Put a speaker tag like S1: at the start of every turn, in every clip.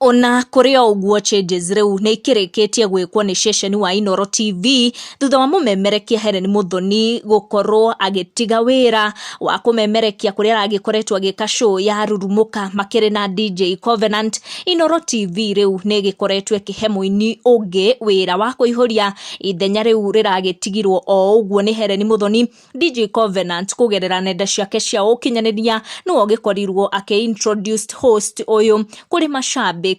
S1: Ona kũrĩ o ũguo, changes rĩu nĩ ikĩrĩkĩtie gwĩkwo nĩ ceceni wa Inooro TV thutha wa mũmemerekia Hellen Muthoni gũkorwo agĩtiga wĩra wa kũmemerekia kũrĩa aragĩkoretwo agĩka show ya Rurumũka makĩrĩ na DJ Covenant. Inooro TV rĩu nĩ ĩgĩkoretwo ĩkĩhe mũini ũngĩ wĩra wa kũihũria ithenya rĩu rĩragĩtigirwo o ũguo nĩ Hellen Muthoni. DJ Covenant kũgerera nenda ciake cia ũkinyanĩria nĩwe ũgĩkorirwo akĩ introduced host ũyũ kũrĩ macambĩki.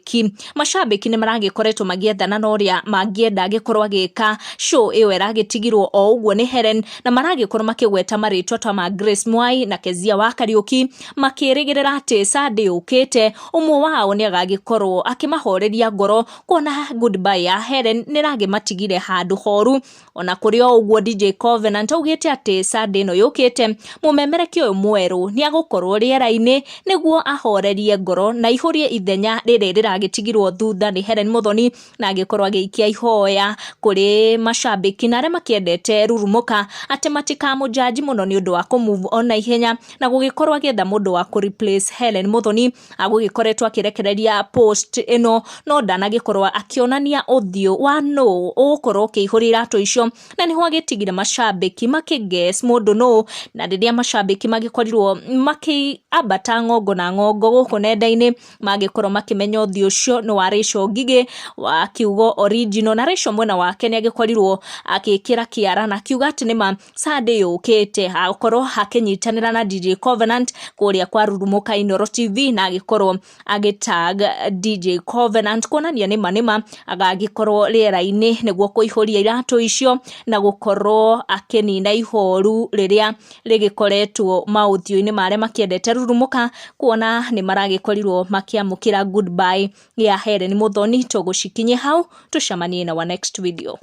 S1: Macambĩki nĩ maragĩkoretwo magĩethana na ũrĩa mangĩenda agĩkorwo agĩka show ĩyo ĩragĩtigirwo o ũguo nĩ Hellen, na maragĩkorwo makĩgweta marĩtwa ta ma Grace Mwai na Kezia wa Kariũki, makĩrĩgĩrĩra atĩ Sunday yũkĩte ũmwe wao nĩ agagĩkorwo akĩmahoreria ngoro kuona goodbye ya Hellen nĩ ĩragĩmatigire handũ horu. Ona kũrĩ o ũguo, DJ Covenant augĩte atĩ Sunday ĩno yũkĩte mũmemerekia ũyũ mwerũ nĩ agũkorwo rĩera-inĩ nĩguo ahorerie ngoro na aihũrie ithenya rĩrĩ rĩragĩtigirwo thutha nĩ Hellen Muthoni, na agĩkorwo agĩikia ihoya kũrĩ macambĩki na arĩa makĩendete Rurumũka atĩ matikamũjanji mũno nĩ ũndũ wa kũ move on na ihenya na gũgĩkorwo agĩetha mũndũ wa kũ replace Hellen Muthoni. Agũgĩkoretwo akĩrekereria post ĩno no ndanagĩkorwo akĩonania ũthiũ wa nũ ũgũkorwo ũkĩihũria iratũ icio, na nĩho agĩtigire macambĩki makĩ guess mũndũ nũ. Na rĩrĩa macambĩki magĩkorirwo makĩambata ng'ongo na ng'ongo gũkũ nenda-inĩ, magĩkorwo makĩmenya ũthiũ ũcio nĩ wa Rachel Ngigĩ wa kiugo original. Na Rachel mwena wake nĩ agĩkorirwo agĩkĩra kĩara na akiuga atĩ nĩma Sunday yũkĩte akorwo akĩnyitanĩra na DJ Covenant kũrĩa kwa Rurumũka Inooro TV, na agĩkorwo agĩtag DJ Covenant kuonania nĩma nĩma agagĩkorwo rĩera-inĩ nĩguo kũihũria iratũ icio na gũkorwo akĩnina ihoru rĩrĩa rĩgĩkoretwo maũthiũ-inĩ ma arĩa makĩendete Rurumũka, kuona nĩ maragĩkorirwo makĩamũkĩra goodbye ya Hellen Muthoni. Tũgũcikinyie hau, tũcemanie na wa next video.